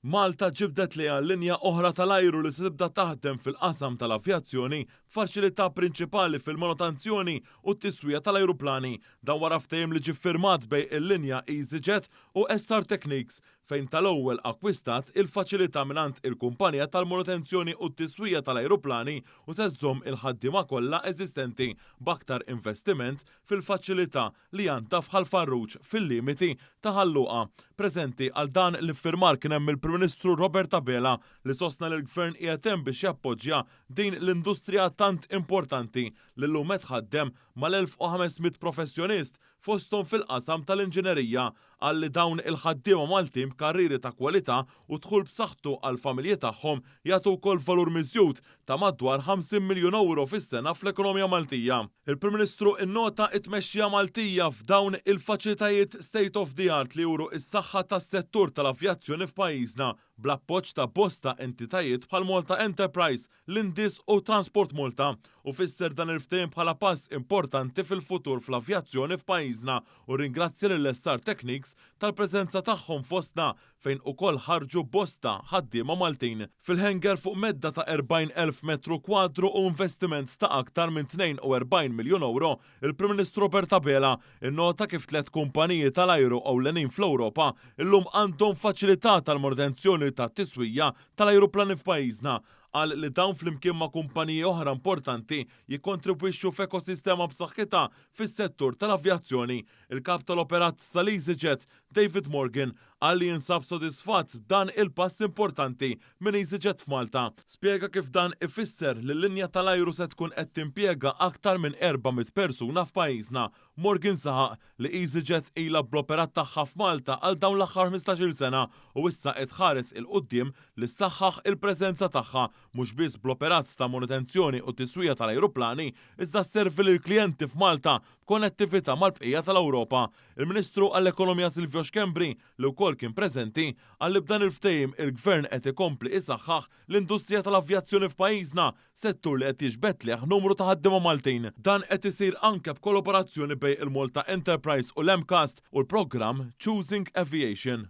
Malta ġibdet lejha linja oħra tal-ajru li se tibda taħdem fil-qasam tal-avjazzjoni b'faċilità prinċipali fil-manutenzjoni u t-tiswija tal-ajruplani. Dan wara ftehim li ġie ffirmat bejn il-linja EasyJet u SR Techniques fejn tal-ewwel akkwistat il-faċilità mingħand il-kumpanija tal-manutenzjoni u t-tiswija tal-ajruplani u se żżomm il-ħaddiema kollha eżistenti b'aktar investiment fil-faċilità li għandha f'Ħal Farruġ fil-limiti ta' Ħal Luqa. Preżenti għal dan l-iffirmar kien hemm il-Prim Ministru Robert Abela li sostna li l-Gvern qiegħed hemm biex jappoġġja din l-industrija tant importanti li llum qed tħaddem mal-1,500 professjonist fosthom fil-qasam tal-inġinerija. Qal li dawn il-ħaddiema Maltin b'karrieri ta' kwalità u dħul b'saħħtu għall-familji tagħhom jagħtu wkoll valur miżjud ta' madwar 50 miljun ewro fis-sena fl-ekonomija Maltija. Il-Prim Ministru nnota t-tmexxija Maltija f'dawn il-faċilitajiet state of the art li juru s-saħħa tas-settur tal-avjazzjoni f'pajjiżna bl-appoġġ ta' bosta entitajiet bħal Malta Enterprise, l-Indis u Transport Malta u fisser dan il-ftehim bħala pass importanti fil-futur fl-avjazzjoni f'pajjiżna u rringrazzja lil SR Techniques tal-preżenza tagħhom fostna fejn ukoll ħarġu bosta ħaddiema Maltin. Fil-hangar fuq medda ta' 40,000 metru kwadru u investiment ta' aktar minn 42 miljun ewro, il-Prim Ministru Robert Abela nnota kif tliet kumpaniji tal-ajru ewlenin fl-Ewropa llum għandhom faċilità tal-manutenzjoni tat-tiswija tal-ajruplani f'pajjiżna. Qal li dawn flimkien ma' kumpaniji oħra importanti jikkontribwixxu f'ekosistema b'saħħitha fis-settur tal-avjazzjoni. Il-Kap tal-Operat tal-EasyJet, David Morgan, qal li jinsab sodisfatt b'dan il-pass importanti minn EasyJet f'Malta. Spjega kif dan ifisser li l-linja tal-ajru se tkun qed timpjega aktar minn 400 persuna f'pajjiżna. Morgan saħaq li EasyJet ilha bl-operat tagħha f'Malta għal dawn l-aħħar 15-il sena u issa qed tħares 'il quddiem li ssaħħaħ il-preżenza tagħha mhux biss bl-operat ta' manutenzjoni u tiswija tal-ajruplani iżda sservi lill-klijenti f'Malta b'konnettività mal-bqija tal-Ewropa. Il-Ministru għall-Ekonomija Silvio Schembri, li wkoll kien preżenti, qal li b'dan il-ftehim il-Gvern qed ikompli isaħħaħ l-industrija tal-avjazzjoni f'pajjiżna, settur li qed jiġbed lejh numru ta' ħaddiema Maltin. Dan qed isir anke b'kollaborazzjoni bejn il-Malta Enterprise u l-MCAST u l-programm Choosing Aviation.